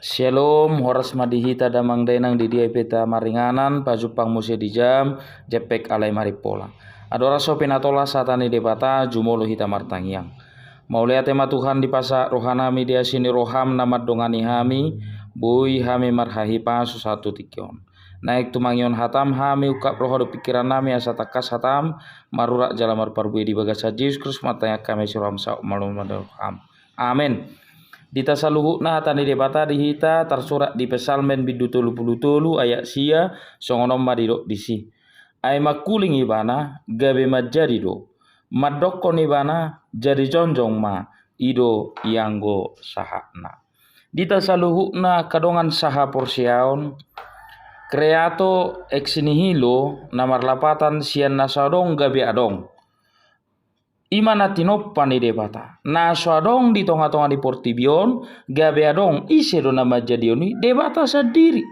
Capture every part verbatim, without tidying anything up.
Syalom, horas ma di hita damang dainang di dia pe hita maringanan, pajumpang muse di jam, jempek alai marimpola. Andorang so pinatolas hata ni Debata, jumolo hita martangiang. Mauliate ma Tuhan dipasahat rohanami di asi ni roham na mandongani hami, boi hami marhahipason sahat tu tingki on. Naeng tumangihon hatam hami, ungkap roha dohot pingkirannami asa tangkas hatam, marurat jala marparbue di bagasan Jesus Kristus, martangiang hami asi roham saut malum roham. Amen. Di hita saluhutna hata ni Debata di hita tarsurat di Psalmen bindu tolu pulu tolu ayat sia, songon on ma didok disi. Ai mangkuling ibana, gabe manjadi do. Mandokkon ibana, jadi jongjong ma, i do ianggo sahatna. Di hita saluhutna angka dongan sahaporseaon, creator ex nihilo na marlapatan sian na so adong gabe adong. I ma na tinompa ni Debata. Na so adong di tonga-tonga ni portibi on, gabe adong, ise do na manjadihon i, Debata sandiri.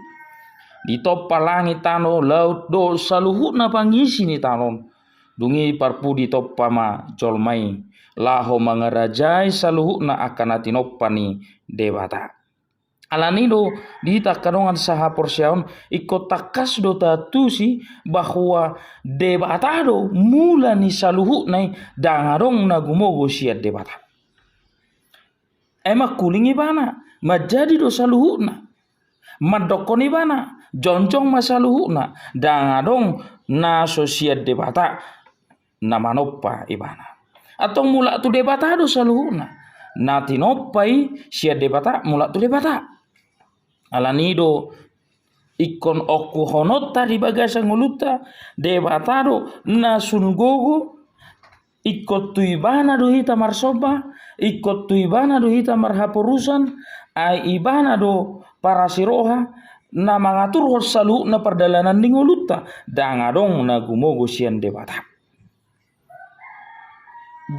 Ditompa langit, tano, laut, dohot saluhutna pangisi ni tano on. Dung i parpudi tompa ma jolma i, laho mangarajai saluhutna angka na tinompa ni Debata. Alani do, di hita angka dongan sahaporseaon, ingkon tangkas do taantusi bahwa Debata do mula ni saluhutna i, ndang adong na gumogo sian Debata. Ai mangkuling ibana, manjadi do saluhutna. Mandokkon ibana, jongjong ma saluhutna, ndang adong na so sian Debata na manompa ibana. Antong mulak tu Debata do saluhutna. Na tinompa i sian Debata, mulak tu Debata. Alani do ingkon ongkuhononta di bagasan ngolunta, Debata do na sun gogo, ingkon tu ibana do hita marsomba, ingkon tu ibana do hita marhaporusan, ai ibana do parasi roha, na mangaturhon saluhutna pardalanan ni ngolunta, ndang adong na gumogo sian Debata.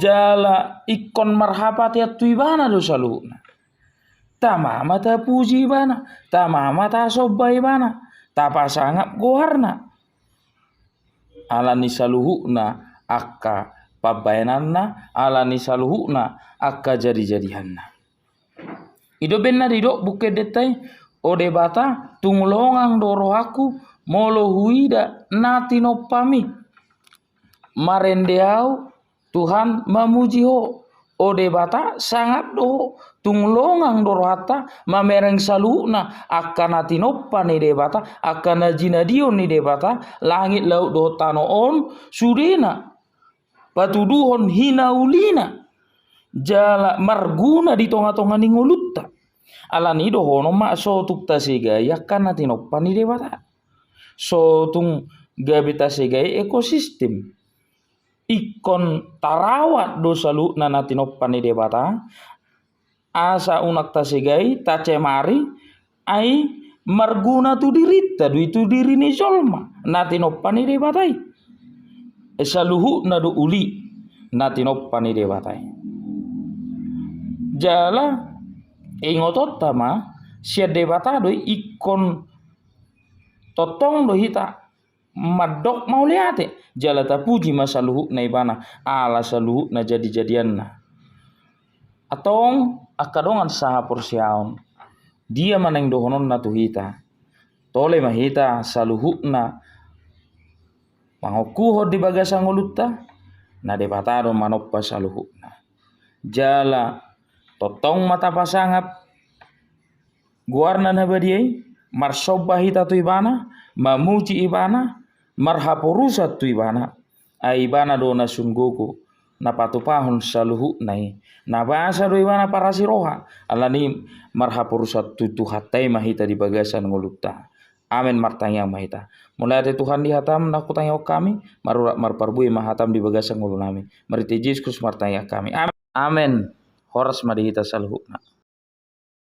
Jala ingkon marhapatean tu ibana do saluhutna. Tama ma tapuji ibana, tama ma tasomba ibana, tapasangap goarna. Ala ni saluhutna angka pambahenanna, ala ni saluhutna angka jadijadianna. I do umbahen na didok buku endenta i, o Debata, tung longang do rohangku, molo huida na tinompami. Marende au, Tuhan, mamuji Ho. O Debata, sangap do Ho. Tung longang do rohanta, mamereng saluhutna, angka na tinompa ni Debata, angka na jinadion ni Debata, langit, laut dohot tano on, sudena patuduhon hinaulina, jala marguna di tonga-tonga ni ngolunta. Alani dohonon ma so tung tasegai angka na tinompa ni Debata. So tung gabe tasegai ekosistem. Ingkon tarawat do saluhutna na tinompa ni Debata, asa unang tasegai, tacemari, ai marguna tu dirinta do i, tu diri ni jolma, na tinompa ni Debata i. Saluhutna do uli na tinompa ni Debata i. Jala ingotonta ma, sian Debata do i, ingkon tongtong do hita mandok mauliate, jala tapuji ma saluhutna ibana, ala saluhutna jadijadianna. Antong angka dongan sahaporseaon, dia ma naeng dohononna tu hita? Tole ma hita saluhutna mangongkuhon di bagasan ngolunta, na Debata do manompa saluhutna. Jala tongtong ma tapasangap goarna na badia i, marsomba hita tu ibana, mamuji ibana, marhaporusan tu ibana. Ai ibana do na sun gogo, na patupahon saluhutna i. Na basa do ibana parasi roha, alani marhaporusan tu Tuhanta i ma hita di bagasan ngolunta. Amen, martangiang ma hita. Mauliate Tuhan di hatam na hutangihon hami, marurat marparbue ma hatam di bagasan ngolunami. Marhite Jesus Kristus martangiang hami. Amen. Amen. Horas ma di hita saluhutna.